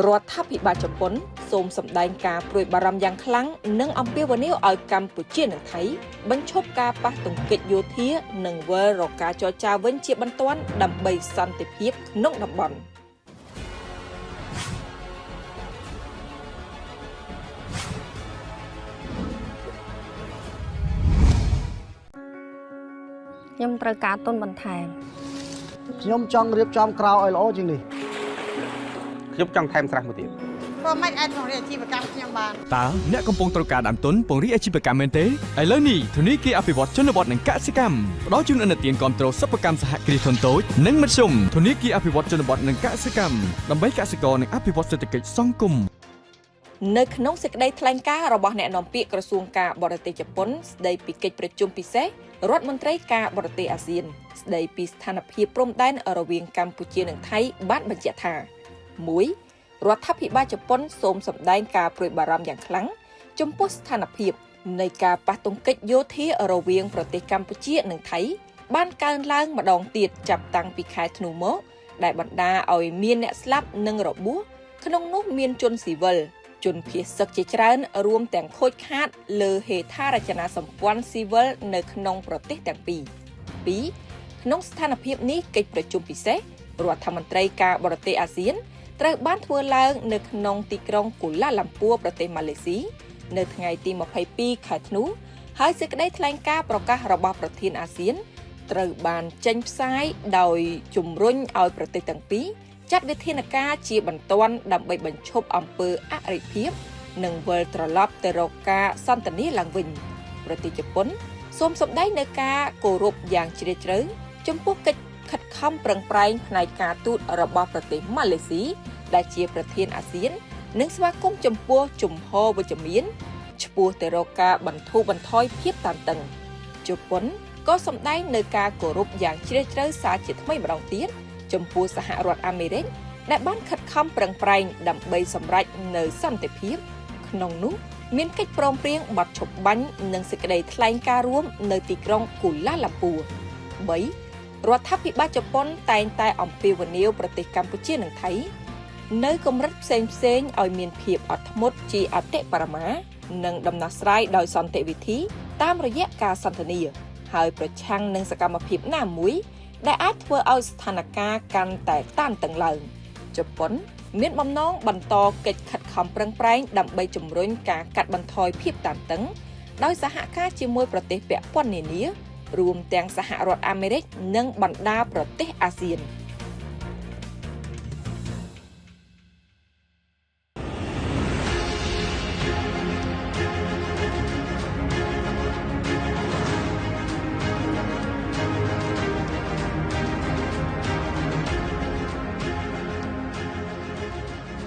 រដ្ឋាភិបាលជប៉ុនសូមសម្ដែងការព្រួយបារម្ភយ៉ាងខ្លាំងនិងអំពាវនាវឲ្យកម្ពុជានិងថៃបញ្ឈប់ការប៉ះទង្គិចយោធានិងវិលរកការចរចាវិញជាបន្ទាន់ដើម្បីសន្តិភាពក្នុងតំបន់។ ខ្ញុំត្រូវការទុនបន្ថែម ខ្ញុំចង់រៀបចំក្រៅឲ្យល្អជាងនេះ ខ្ញុំចង់ថែមស្រះមួយទៀត ធ្វើម៉េចអាចពង្រីកអាជីវកម្មខ្ញុំបាន តើអ្នកកំពុងត្រូវការដើមទុនពង្រីកអាជីវកម្មមែនទេឥឡូវនេះធនាគារអភិវឌ្ឍជនបទនិងកសិកម្មផ្ដល់ជូនឥណទានគាំទ្រសិប្បកម្មសហគ្រាសធុនតូចនិងមធ្យមធនាគារអភិវឌ្ឍជនបទនិងកសិកម្មដើម្បីកសិករនិងអភិវឌ្ឍសេដ្ឋកិច្ចសង្គម នៅក្នុងសេចក្តីថ្លែងការណ៍របស់អ្នកនាំពាក្យក្រសួងការបរទេសជប៉ុនស្តីពីកិច្ចប្រជុំពិសេសរដ្ឋមន្ត្រីការបរទេសអាស៊ានស្តីពីស្ថានភាពព្រំដែនរវាងកម្ពុជានិងថៃបានបញ្ជាក់ថា1រដ្ឋាភិបាលជប៉ុនសូមសម្ដែងការព្រួយបារម្ភយ៉ាងខ្លាំងចំពោះស្ថានភាពនៃការប៉ះទង្គិចយោធារវាងប្រទេសកម្ពុជានិងថៃបានកើនឡើងម្ដងទៀតចាប់តាំងពីខែធ្នូមកដែលបណ្ដាលឲ្យមានអ្នកស្លាប់និងរបួសក្នុងនោះមានជនស៊ីវិលជនភៀសសឹកជាច្រើនរួមទាំងខូចខាតលើហេដ្ឋារចនាសម្ព័ន្ធស៊ីវិលនៅក្នុងប្រទេសទាំងពីរ2ក្នុងស្ថានភាពនេះកិច្ចប្រជុំពិសេសរដ្ឋមន្ត្រីការបរទេសអាស៊ានត្រូវបានធ្វើឡើងនៅក្នុងទីក្រុងកូឡាឡាំពួរប្រទេសម៉ាឡេស៊ីនៅថ្ងៃទី22ខែធ្នូហើយសេចក្តីថ្លែងការណ៍ប្រកាសរបស់ប្រធានអាស៊ានត្រូវបានចេញផ្សាយដោយជំរុញឲ្យប្រទេសទាំងពីរចាត់វិធានការជាបន្ទាន់ដើម្បីបញ្ឈប់អំពើអរិភាពនិងវិលត្រឡប់ទៅរកការសន្ទនាឡើងវិញប្រទេសជប៉ុនសូមសម្ដែងនូវការគោរពយ៉ាងជ្រាលជ្រៅចំពោះកិច្ចខិតខំប្រឹងប្រែងផ្នែកការទូតរបស់ប្រទេសម៉ាឡេស៊ីដែលជាប្រធានអាស៊ាននិងស្វាគមន៍ចំពោះជំហរវិជ្ជមានឆ្ពោះទៅរកការបន្ធូរបន្ថយភាពតានតឹងជប៉ុនក៏សម្ដែងនូវការគោរពយ៉ាងជ្រាលជ្រៅសារជាថ្មីម្ដងទៀតចំពោះសហរដ្ឋអាមេរិកដែលបានខិតខំប្រឹងប្រែងដើម្បីសម្រេចនូវសន្តិភាពក្នុងនោះមានកិច្ចព្រមព្រៀងបទឈប់បាញ់និងសេចក្តីថ្លែងការណ៍រួមនៅទីក្រុងកូឡាឡាំពួរ3រដ្ឋាភិបាលជប៉ុនតែងតែអំពាវនាវប្រទេសកម្ពុជានិងថៃនៅកម្រិតផ្សេងផ្សេងឲ្យមានភាពអត់ធ្មត់ជាអតិបរមានិងដំណោះស្រាយដោយសន្តិវិធីតាមរយៈការសន្ទនាហើយប្រឆាំងនឹងសកម្មភាពណាមួយដែលអាចធ្វើឲ្យស្ថានភាពកាន់តែតានតឹងឡើងជប៉ុនមានបំណងបន្តកិច្ចខិតខំប្រឹងប្រែងដើម្បីជំរុញការកាត់បន្ថយភាពតានតឹងដោយសហការជាមួយប្រទេសពាក់ព័ន្ធនានារួមទាំងសហរដ្ឋអាមេរិកនិងបណ្ដាប្រទេសអាស៊ាន។